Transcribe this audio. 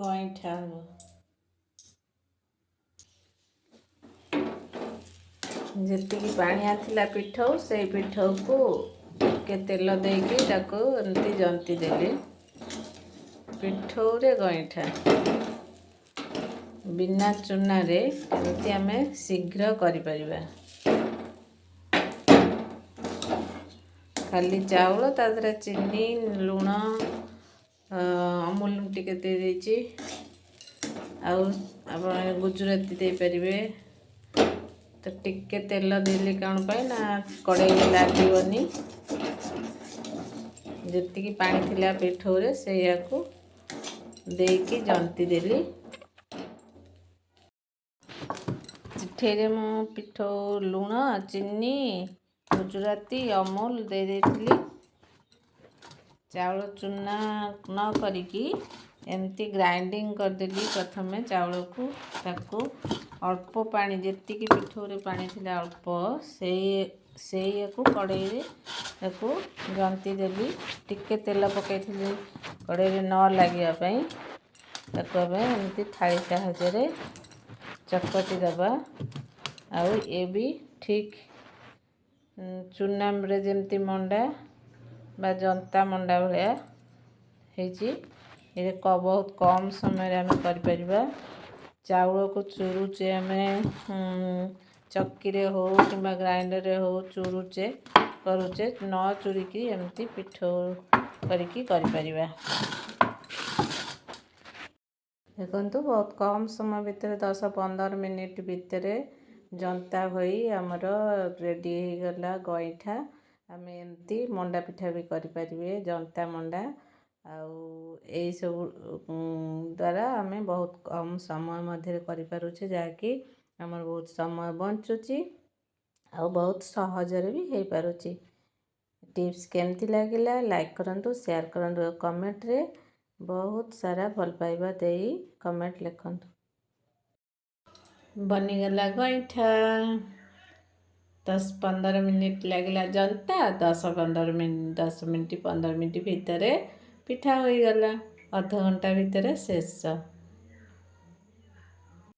ଗଇଁଠା ହେବ। ଯେତିକି ପାଣିଆ ଥିଲା ପିଠଉ, ସେଇ ପିଠଉକୁ ଟିକେ ତେଲ ଦେଇକି ତାକୁ ଏମିତି ଜନ୍ତି ଦେଲି। ପିଠଉରେ ଗଇଁଠା ବିନା ଚୁନାରେ କେମିତି ଆମେ ଶୀଘ୍ର କରିପାରିବା। ଖାଲି ଚାଉଳ, ତା ଦେହରେ ଚିନି, ଲୁଣ, ଅମୁଲ ଟିକେ ଦେଇଦେଇଛି। ଆଉ ଆପଣ ଗୁଜୁରାତି ଦେଇପାରିବେ। ତ ଟିକେ ତେଲ ଦେଲି କ'ଣ ପାଇଁ ନା କଡ଼େଇରେ ଲାଗିବନି। ଯେତିକି ପାଣି ଥିଲା ପିଠଉରେ, ସେଇଆକୁ ଦେଇକି ଜନ୍ତି ଦେଲି। ଚିଠେଇରେ ମୁଁ ପିଠଉ, ଲୁଣ, ଚିନି, ଗୁଜୁରାତି, ଅମୁଲ ଦେଇ ଦେଇଥିଲି। ଚାଉଳ ଚୁନା ନ କରିକି ଏମିତି ଗ୍ରାଇଣ୍ଡିଙ୍ଗ କରିଦେଲି ପ୍ରଥମେ ଚାଉଳକୁ। ତାକୁ ଅଳ୍ପ ପାଣି, ଯେତିକି ପିଠଉରେ ପାଣି ଥିଲା ଅଳ୍ପ, ସେଇଆକୁ କଡ଼େଇରେ ତାକୁ ଜନ୍ତି ଦେଲି। ଟିକେ ତେଲ ପକାଇଥିଲି କଡ଼େଇରେ ନ ଲାଗିବା ପାଇଁ। ତାକୁ ଆମେ ଏମିତି ଥାଳି ସାହାଯ୍ୟରେ ଚକଟି ଦେବା। ଆଉ ଏ ବି ଠିକ୍ ଚୁନାରେ ଯେମିତି ମଣ୍ଡା ବା ଜନ୍ତା ମଣ୍ଡା ଭଳିଆ ହେଇଛି। ଏ ବହୁତ କମ୍ ସମୟରେ ଆମେ କରିପାରିବା। ଚାଉଳକୁ ଚୁରୁଛେ ଆମେ, ଚକିରେ ହଉ କିମ୍ବା ଗ୍ରାଇଣ୍ଡରରେ ହଉ, ଚୁରୁଛେ କରୁଛେ, ନ ଚୁରିକି ଏମିତି ପିଠଉ କରିକି କରିପାରିବା। ଦେଖନ୍ତୁ, ବହୁତ କମ୍ ସମୟ ଭିତରେ, 10-15 ମିନିଟ୍ ଭିତରେ ଜନ୍ତା ହୋଇ ଆମର ରେଡ଼ି ହେଇଗଲା ଗଇଁଠା। ଆମେ ଏମିତି ମଣ୍ଡା ପିଠା ବି କରିପାରିବେ, ଜନ୍ତା ମଣ୍ଡା। ଆଉ ଏଇସବୁ ଦ୍ୱାରା ଆମେ ବହୁତ କମ୍ ସମୟ ମଧ୍ୟରେ କରିପାରୁଛେ, ଯାହାକି ଆମର ବହୁତ ସମୟ ବଞ୍ଚୁଛି ଆଉ ବହୁତ ସହଜରେ ବି ହେଇପାରୁଛି। ଟିପ୍ସ କେମିତି ଲାଗିଲା, ଲାଇକ୍ କରନ୍ତୁ, ସେୟାର କରନ୍ତୁ ଆଉ କମେଣ୍ଟରେ ବହୁତ ସାରା ଭଲ ପାଇବା ଦେଇ କମେଣ୍ଟ ଲେଖନ୍ତୁ। ବନିଗଲା ଗଇଁଠା। 10-15 ମିନିଟ୍ ଲାଗିଲା ଜନ୍ତା, 10-15 ମିନିଟ୍, 10 ମିନିଟ୍ 15 ମିନିଟ୍ ଭିତରେ ପିଠା ହୋଇଗଲା। ଅଧଘଣ୍ଟା ଭିତରେ ଶେଷ।